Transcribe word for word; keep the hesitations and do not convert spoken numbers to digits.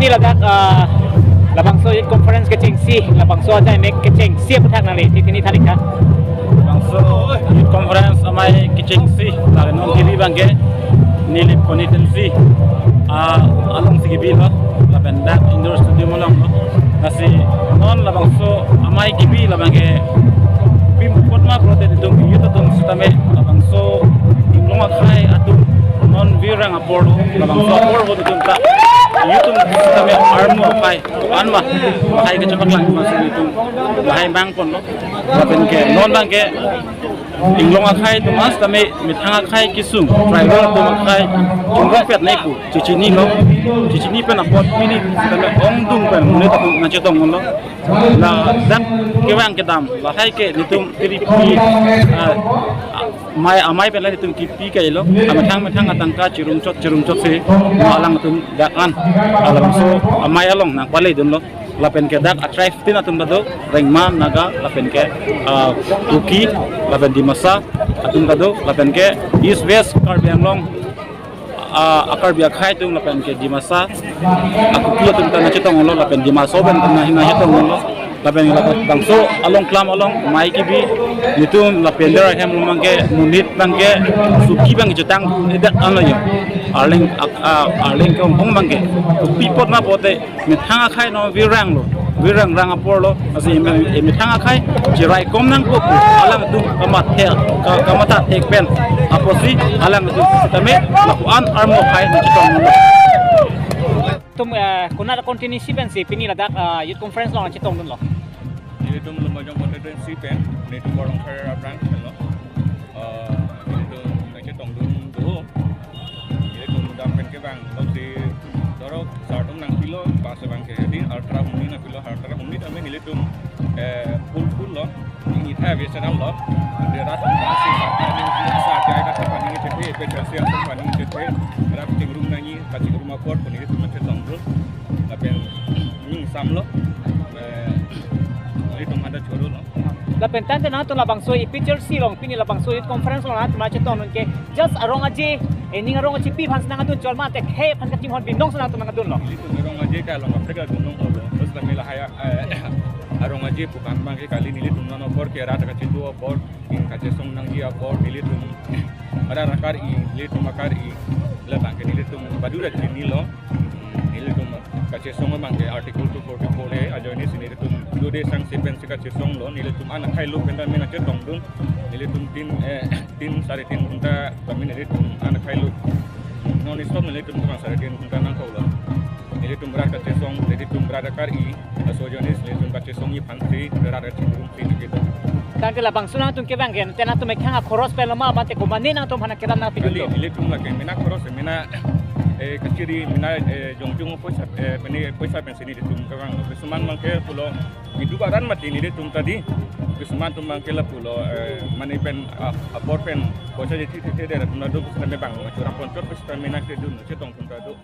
Pini ladak, ah, labangso youth conference kechengsi, labangso ajai mek kechengsi aphuthak nangli, ti pini tharik tha. Labangso youth conference amei kechengsi, lapen non kebi abangke Nilip constituency, ah, alongsi kebilo, lapen dak indoor stadium alonglo. Lasi non labangso amei kebi labangke pi apot ma pulote itum youth atum sitame labangso Inglong akhei atum non virang apor lo, labangso apor ahut atum ta youth atum sitame armu akhei, anma akhei kachepaklang masih itum lahai bang ponlo. Lapen ke non abangke Inglong akhei atum sitame methang akhei kesung, tribal atum akhei chungrupet nai pu chechinilo, chechini pen apot pini sitame ongdung pen monit atum nangchetong lo. Ladak kevang kedam lahai ke nelitum tiri pi, ah, amei, amei pen la nelitum kipi kailo, ah, methang methang atangka cherumchot cherumchotsi alangtum dak an, ah, labangso amei along nangpaledunlo. Lapen ke dak a-tribe tin atum ta do, Rengma, Naga, lapen ke, ah, Kuki, lapen Dimasa atum ta do, lapen ke East West Karbi Anglong, ah, a-Karbi akhei atum lapen ke Dimasa, a-Kuki atum ta nangchetonglo, lapen Dima Hasao pen ta nang, nangchetonglo, lapen labangso along klam along amei kebi, nelitum lapen der ahem along abangke monit abangke suki abangke chetang idak anlo yo. Arleng ak-, ah, arleng ke ong abangke pi apot ma pulote methang akhei non virang lo, virang rang apor lo, lasi em-, em-, methang akhei cheraikom nangpo pu alangtum kamatha, ka-, kamatha thek pen apotsi alangtum sitame lapu-an armu akhei nangchetonglo. Itum, eh, konat constituency pensi pini ladak, eh, youth conference along nangchetongdunlo? Nelitum Lumbajong constituency pen, nelitum Borlongkhar branch pen lo. Eh, nelitum nangchetongdun do. Nelitum dam pen kevang, loksi dorok sardom nangpilo, pas abangke din ultra humni nangpilo, ultra humni tame nelitum, eh, full full lo, ini tha biasa dam lo, de rat masih sa, ini sa, sa, sa, sa, ini cepe, pe, kasi, asal, ini cepe, rat chingrum nangji, kachingrum apor, pun nelitum nangchetongdun, lapen, ini samlo, eh, nelitum ada choro lo. Lapen tangte nangtum labangso A P H L C along, pini labangso youth conference along nangtum nangchetongdun ke, just arong aje, eh, ning arong aje pi aphan si nangdun, jolma te khei aphan kachinghon binong si nangtum nangdunlo? Nelitum arong aje ta along kaprek adun nangkoklo. Terus kami lahai, eh, arong aje pu aphan abangke kali nelitum non apor ke rat kachindu apor, ning kachesong nangji apor, nelitum rat akar-i, nelitum akar-i, labangke nelitum badu ra chinilo. Nelitum kachesong abangke Article two forty-four A ajoine si nelitum dode sangse pensi kachesonglo, nelitum an akhei lo pen tame nangchetongdun, nelitum tin, eh, tin, sare tin ghonta tame nelitum an akhei lo non stop nelitum kevang sare tin ghonta nangkoklo. Nelitum rat kachesong, nelitum rat akar-i, laso ajoine si nelitum kachesongji aphansi rat kachingrum si nelitum. Tangte labangso nangtum kevang ke, te nangtum methang akhoros pen lo ma, mate komatne nangtum aphan kedam nangpidun? Kali, nelitum lake mena khoros, mena, eh, kachiri, mena, eh, jongjong poisa, eh, pene poisa pensi nelitum kevang. Kisuman abangke pulo, idu baran mati nelitum ta di. Kisuman atum abangke lapulo, eh, mane pen, ah, apor pen poisa jethi the the der atum ta do, kisuman abang, chorap ponchot kisuman mena kedun, chetong atum ta do.